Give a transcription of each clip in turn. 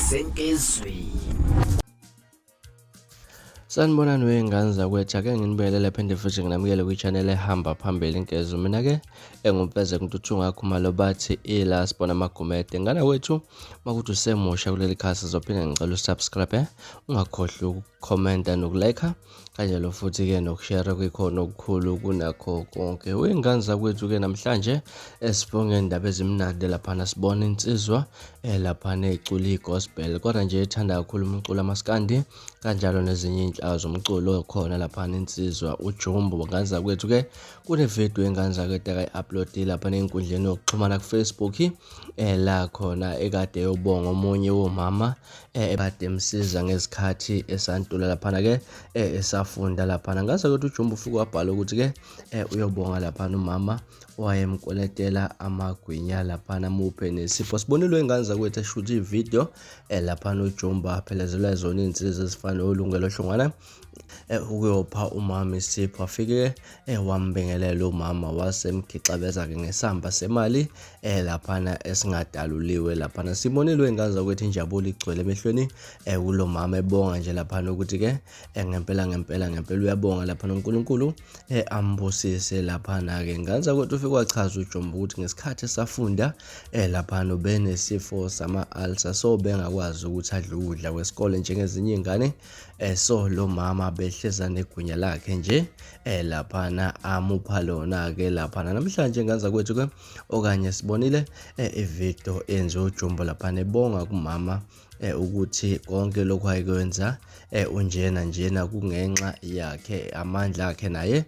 Senkizweni. Sanibonani wey'ngane zakwethu, ake nginibuyelele phinde futhi nginamukele kwi-channel ehamba phambili inkezo. Mina-ke engumfeze kuNtuthu Khumalo bathi ila sibona amagumede. Ngane wethu makuthi usemusha kuleli khasi zophinde ngicela usubscribe, ungakhohlwa ukukhomenta nokulike kanjalo futhi-ke nokushera kwikhona okukhulu kunakho konke. Wey'ngane zakwethu-ke namhlanje esibonge indaba ezimnandi laphana sibona insizwa laphana ecula i-gospel kodwa nje ethanda kakhulu umculo amaskandi kanjalo nezinye iy'nhlaka zomculo khona laphana insizwa uJumbo. Ngane zakwethu-ke kunevidiyo ingane zakwethu akayi-upload-ile laphana ey'nkundleni yokuxhumana ku-Facebook la khona ekade eyobonga omunye womama ekade emsiza ngezikhathi esantula laphana-ke esafunda laphana. Ngane zakwethu uJumbo ufike wabhala ukuthi-ke uyobonga laphana umama owayemkweletela amagwinya laphana muphe nesipho. Sibonile ingane zakwethu eshutha ividiyo laphana uJumbo aphelezelwa zona iy'nsizwa ezifana noLungelo Hlongwane ukuyopha umama isipho. Afike wambingelela umama wasemgixabeza-ke ngesamba semali laphana esingadaluliwe laphana. Sibonile ingane zakwethu injabulo igcwele emehlweni kulo mama ebonga nje laphana ukuthi-ke ngempela ngempela ngempela uyabonga laphana uNkulunkulu ambusise laphana-ke. Ngane zakwethu ufike wachaza uJumbo ukuthi ngesikhathi esafunda laphana ubenesifo sama-ulcer, so bengakwazi ukuthi adle ukudla kwesikole njengezinye iy'ngane. So lo mama behleza negunya lakhe nje laphana amupha lona-ke laphana. Namhlanje ngane zakwethu-ke okanye sibonile ividiyo eyenziwe uJumbo laphana ebonga kumama ukuthi konke lokhu ayekwenza unjena njena kungenxa yakhe, amandla akhe naye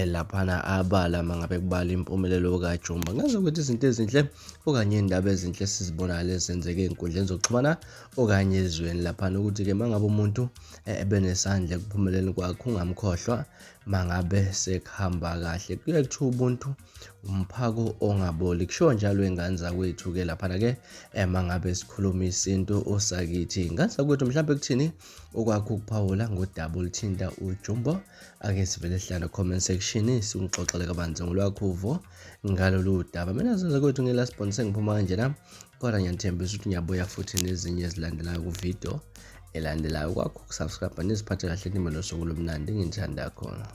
laphana abala mangabe kubala impumelelo kaJumbo. Ngazi ukuthi izinto ezinhle okanye iy'ndaba ezinhle sizibonayo ezenzeke ey'nkundleni zokuxhumana okanye ezweni laphana ukuthi-ke mangabe umuntu ebenesandla ekuphumeleleni kwakhe ungamkhohlwa mangabe sekuhamba kahle. Kuye kuthiwa ubuntu umphako ongaboli, kushiwo njalo ingane zakwethu-ke laphana-ke mangabe sikhuluma isintu osakithi. Ingane zakwethu mhlawumbe kuthini okwakho ukuphawula ngodaba oluthinta uJumbo? Ake sivele sihlale comment section singixoxele kabanzi ngolwakho uvo ngalolu daba. Mina zakwethu ngila sibonise ngiphuma kanjena, kodwa ngiyanithembisa ukuthi ngiyabuya futhi nezinye ezilandelayo kuvidiyo elandelayo. Kwakho ukusubscribe niziphathe kahle nibe nosuku olumnandi nginithanda khona.